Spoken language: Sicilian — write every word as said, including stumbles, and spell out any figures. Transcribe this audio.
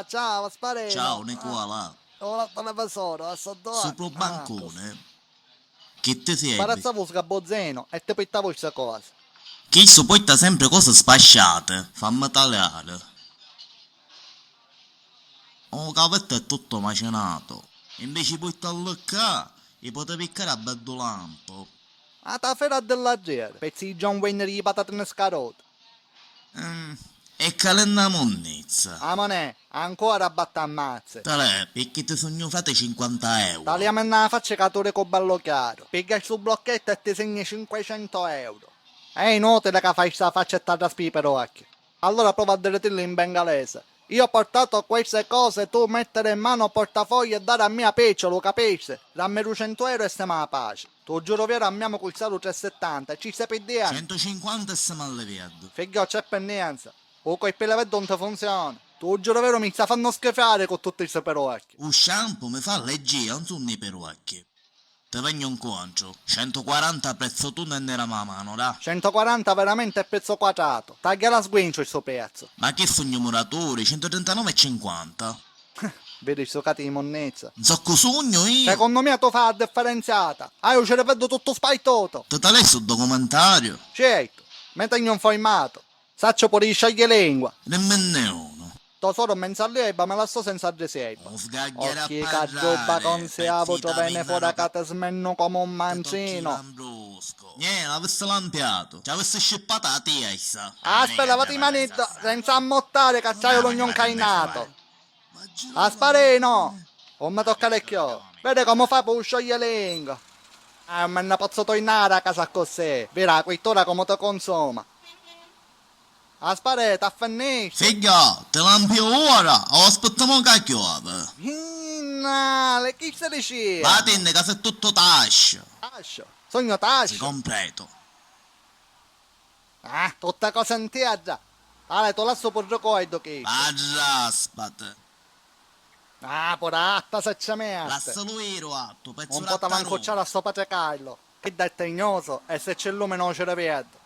Ciao, Sparino. Ciao, Nicola. Ah, ora televisore, a sto due. Supra u bancone. Chi ti siervi? Parazzavu u sgabuzzinu e ti pittavu sti cosi. Chissu porta sempri cosi spasciati. Fammi taliari. U cavettu è tuttu macinato. Inveci poi t'alluccà, i potevi cari a beddu lampu. A ta fera della gera, pezzi di John Wayne di patate in scaroto. Mm, e calenna munnizza. Amonè, ancora battammazze. Talè, picchì ti sugnu frati cinquanta euro. Taliamenne la faccia ca tu ricu bello chiaro. Pigghia stu blocchetto e ti segni cinquecento euro. È inutile ca fai sta faccia e t'arraspi i perocchi. Allora prova a diritillu in bengalese. Io ho portato queste cose, tu mettere in mano portafoglio e dare a mia picciolo, capisci? Dammi ducentu euro e semu a pace. Tu giuro vero ammiamo col saru tresettanta, ci stai pidiendo? Centocinquanta e semu alliviati. Figlio, c'è pendenza. U colpeleveddu non ti funziona. Tu giuro vero mi sta fanno schifare con tutti i suoi perocchi. U shampoo mi fa allergia, non sono i perocchi. Ti vegnu ncontru. Centoquaranta prezzo tunnu e nera ma mano, da. Centoquaranta veramente è pezzo quadrato. Tagghia la sguinciu stu pezzo. Ma chi sugnu muraturi? Centotrentanove e cinquanta. Vidi stu cati di monnezza. Nzoccu sugnu io? Secondo mia tu fai la differenziata. Hai u cervello tutto spaituto. Ti talè stu documentario? Certo, mi tegnu informato. Saccio pure di scioglilingua. Dimmenne unu. To soro menza riserva mi lassò senza riserva. Un sgagghiere a parrari, pezzi di taminna, ca ti smennu come un mancino. Gnè, l'avissi lampiatu, ci avissi scippata a tia issa. Aspetta, vati maniddu, senza ammottare ca c'hai l'ugnu ncarnato. Asparino! Non mi toccare chiù! Vedi come fai poi scioglilingua! Ah, ma non posso tornare a casa così! Vira la quittura come ti consuma! Asparè, t'affinnisti! Figghiò, ti lampiu ora o aspittamu ca chiovi? Innale, chi stai dicendo? Vatinni ca sei tutto tascio! Tascio? Sogno tascio? Si completo. Ah, tutta cosa in terra! Ale, tu lassu pur ricordu chi. Arraspati! Ah, puratta se ci metti! Lassalu iru attu, pezzu. Non pota mancucciare a sto patricarlo, chi è tignoso e se ci illumina u cervellu.